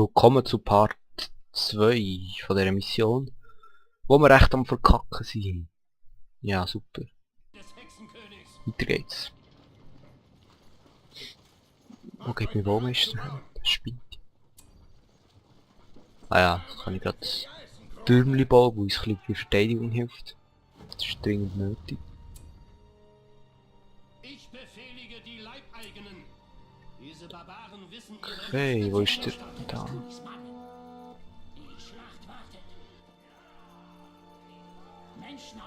Willkommen zu Part 2 von dieser Mission, wo wir recht am Verkacken sind. Ja, super. Weiter geht's. Wo geht mein Baumeister hin? Das spinnt. Ah ja, das kann ich gerade Türmchen bauen, wo uns ein bisschen bei Verteidigung hilft. Das ist dringend nötig. Ich befehlige die Leibeigenen. Diese Barbaren wissen Okay, wo ist der? Da.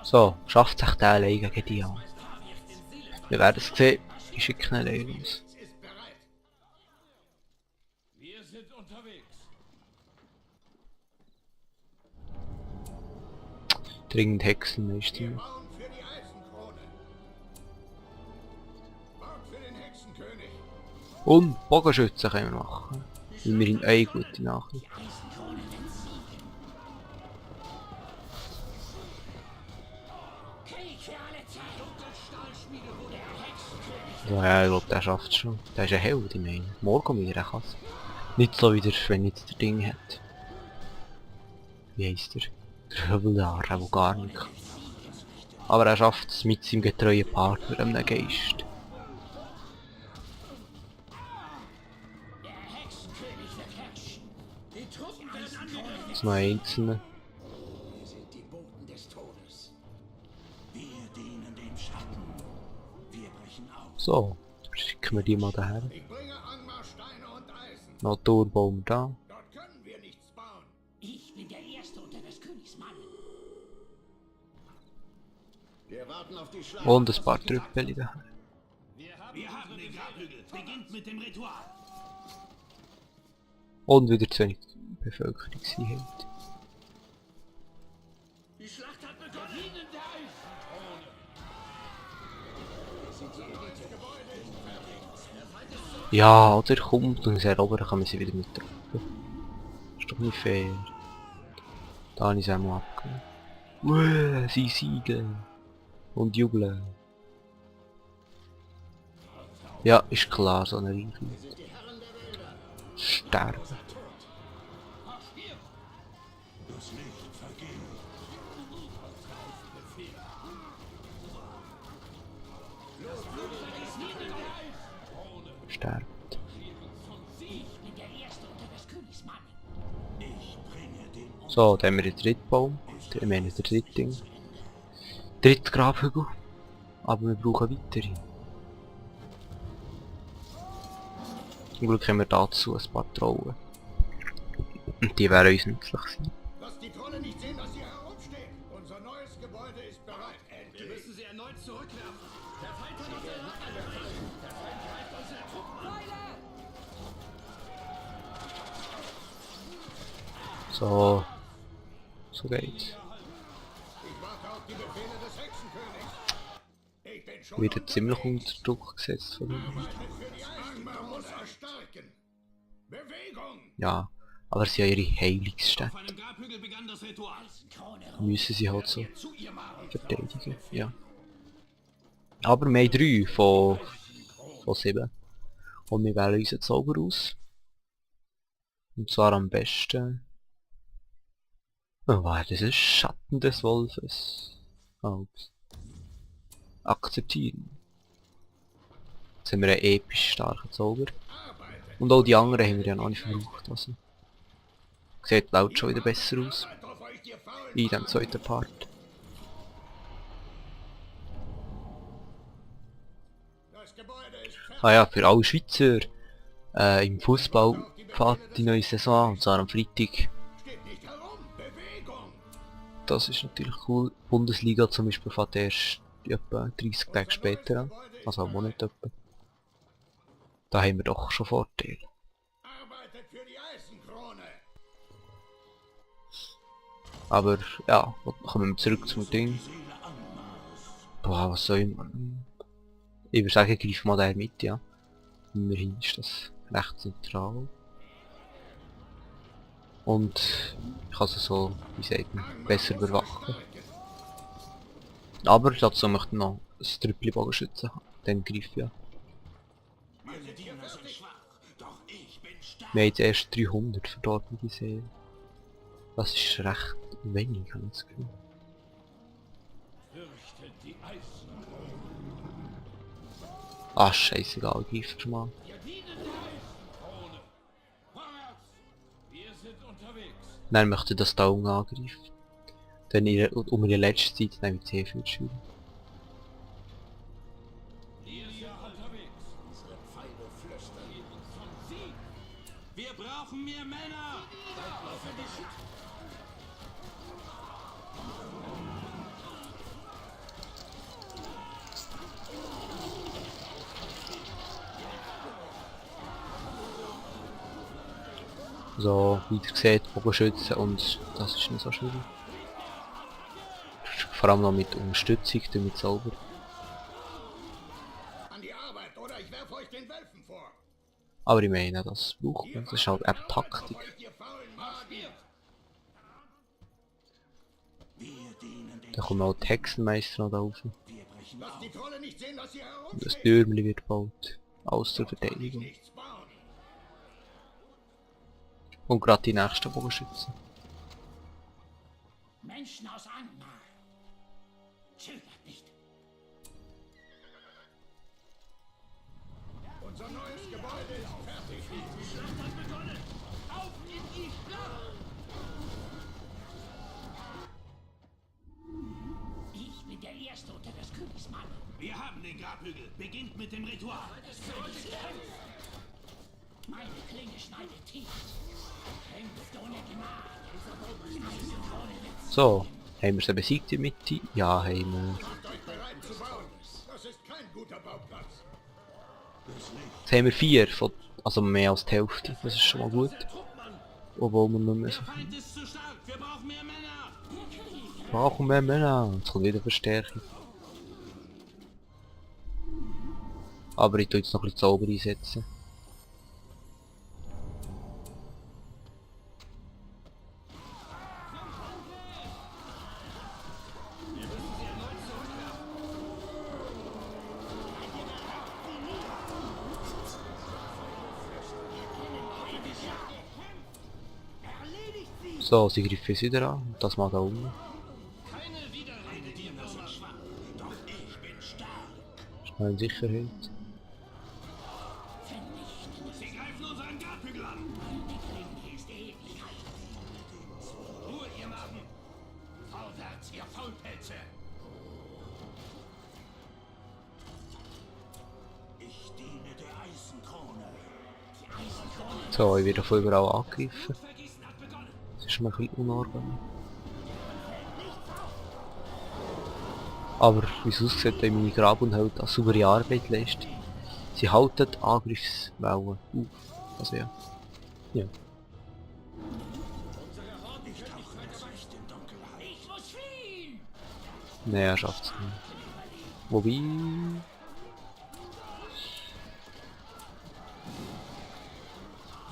So, schafft sich der allein gegen die an. Wir werden es sehen. Ich schicke ihn allein los. Wir sind unterwegs. Dringend Hexenmeister. Wir bauen für die Eisenkrone. Baut für den Hexenkönig. Und Bogenschützen können wir machen. Immerhin eine gute Nachricht. Ja, ich glaube, der schafft es schon. Der ist ein Held, ich meine. Morgen wieder, er kann es. Nicht so wie der, wenn jetzt der Ding hat. Wie heisst der? Der Höbeldar, der will gar nicht kann. Aber er schafft es mit seinem getreuen Partner, einem Geist. Jetzt noch ein einzelner. Wir sind die Boten des Todes. Wir dienen dem Schatten. Wir brechen auf. So, schicken wir die mal daher. Ich bringe Angmar Steine und Eisen. Noch Turmbaum da. Dort können wir nichts bauen. Ich bin der Erste unter des Königs Mann. Wir warten auf die Schlacht. Und ein paar Trüppeli daher. Wir haben den Grabhügel. Beginnt mit dem Ritual. Und wieder zu wenig Bevölkerungseinheit. Die Schlacht hat begonnen. Ihnen der Eisenkrone. Ja, oder kommt und sehr oben, dann kann man sie wieder mit Truppen. Ist doch nicht fair. Da habe ich es einmal abgegeben. Sie siegen. Und jubeln. Ja, ist klar, so eine Reichweite. Sterben. Das Licht vergeht. Sterben. Ich bin der Erste unter des Königs Mann. Ich bringe den So, da haben wir den dritten Baum. Ich meine, der dritte Ding. Dritte Grabhügel. Aber wir brauchen weitere. Zum Glück haben wir dazu ein paar Trauen. Und die werden uns nützlich sein. Lass die Trolle nicht sehen, dass hier herumsteht. Unser neues Gebäude ist bereit. Wir Endlich. müssen sie erneut zurückwerfen. Der Feind hat uns erwartet. Der Feind greift unsere Truppen an. So. So geht's. Ich warte auf die Befehle des Hexenkönigs. Ich bin schon Wird ziemlich unter Druck gesetzt von ihm. für die Angmar muss erstarken. Bewegung. Ja. Aber sie haben ihre Heilungsstätte. Auf einem Grabhügel begann das Ritual. Müssen sie halt so Zu ihr machen. verteidigen. Ja. Aber wir haben 3 von 7. Und wir wählen unseren Zauber aus. Und zwar am besten... Oh, war das ist Schatten des Wolfes. Ups. Akzeptieren. Jetzt haben wir einen episch starken Zauber. Und auch die anderen haben wir ja noch nicht verbraucht. Also. Sieht laut schon wieder besser aus. Auf euch, ihr Faulen. In dem zweiten Part. Das Gebäude ist fertig. Ah ja, für alle Schweizer im Fußball fährt die neue Saison an, und zwar am Freitag. Steht nicht herum. Bewegung. Das ist natürlich cool. Bundesliga zum Beispiel fährt erst etwa 30 Tage später an. Also am Monat etwa. Da haben wir doch schon Vorteile. Arbeitet für die Eisenkrone. Aber ja, kommen wir zurück zum Ding. Boah, was soll ich machen? Ich würde sagen, greif mal der mit, ja. Immerhin ist das recht zentral. Und ich kann es so, wie sagt man, besser überwachen. Aber dazu möchte ich noch ein Trüppchen Bogenschützen haben. Dann greif ich ja. Meine Diener sind schwach, doch ich bin stark. Wir haben jetzt erst 300 verdorbene Seelen. Das ist recht wenig, habe ich das Gefühl. Fürchtet die Eisen. Ah, scheißegal, greif schon mal. Wir dienen der Eisenkrone. Vorwärts! Wir sind unterwegs. Nein, möchte das da unten angreifen. Dann um ihre letzte Zeit nehmen wir sehr viel Schüler. Wir sind unterwegs. Unsere Pfeile flüstern. Zum Sieg. Wir brauchen mehr Männer! So, wie ihr seht, Bogenschützen und das ist nicht so schwierig. Vor allem noch mit Unterstützung, damit sauber. An die Arbeit, oder ich werfe euch den Wölfen vor! Aber ich meine, das braucht man, das ist halt eben Taktik. Euch, ihr faulen Magier! Wir dienen den Da kommen auch die Hexenmeister noch da rauf. Wir brechen Lasst die Trolle nicht sehen, dass ihr Und das herumsteht! Türmli wird gebaut. Alles zur Verteidigung. Nichts bauen! Und gerade die nächsten Bogenschützen. Menschen aus Angmar. Zögert nicht. Unser neues Gebäude ist fertig! Die Schlacht hat begonnen. Auf in die Schlacht. Ich bin der Erste unter des Königs Mann. Wir haben den Grabhügel! Beginnt mit dem Ritual! Meine Klinge schneidet tief. Kämpft ohne Gnade. Eisenkrone wird So, haben wir sie besiegt in der Mitte? Ja, haben wir. Macht euch bereit zu bauen! Das ist kein guter Bauplatz! Jetzt haben wir 4, also mehr als die Hälfte. Das ist schon mal gut. Obwohl wir nicht mehr so viel Feind ist zu stark! Wir brauchen mehr Männer! brauchen. Wir Männer. Jetzt kommt wieder Verstärkung. Aber ich tue jetzt noch ein bisschen Zauber einsetzen. So, sie greifen jetzt wieder an. Und das mal da unten. Keine Widerrede dir, das war schwach. Doch ich bin stark! Schnell in Sicherheit. Sie greifen unseren Grabhügel an! Ruhe, ihr Narben. Vorwärts, ihr Faulpelze. Ich diene der Eisenkrone! So, ich werde von überall angegriffen. Vergießen hat begonnen. Das ist schon mal ein bisschen unorganisch. Aber wie es aussieht, haben meine Grabunheld eine saubere Arbeit leistet. Sie halten die Angriffswellen auf. Also ja. Ja. Ich tauche ins Licht in Dunkelheit! Ich muss fliehen! Nee, er schafft es nicht. Wobei...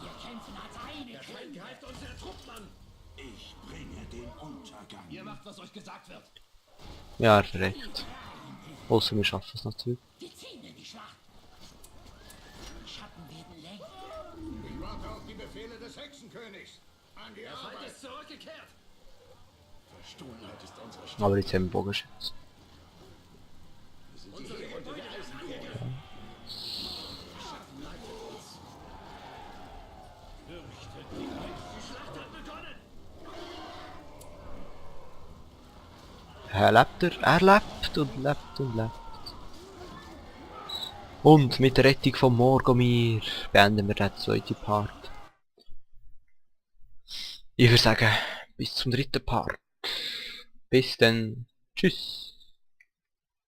Wir kämpfen als eine Der Feind Klinge. greift unsere Truppen an. Ich bringe den Untergang! Ihr macht, was euch gesagt wird. Ja, er verreckt. Außer wir schaffen es natürlich. Wir ziehen in die Schlacht. Die Schatten werden länger. Ich warte auf die Befehle des Hexenkönigs! An die Der Feind Arbeit! ist zurückgekehrt. Verstohlenheit ist unsere Aber jetzt haben wir Bogenschützen. Fürchtet die Eisen. Die Schlacht hat begonnen. Lebt er? Er lebt und lebt und lebt. Und mit der Rettung von Morgomir beenden wir den zweiten Part. Ich würde sagen, bis zum dritten Part. Bis dann. Tschüss.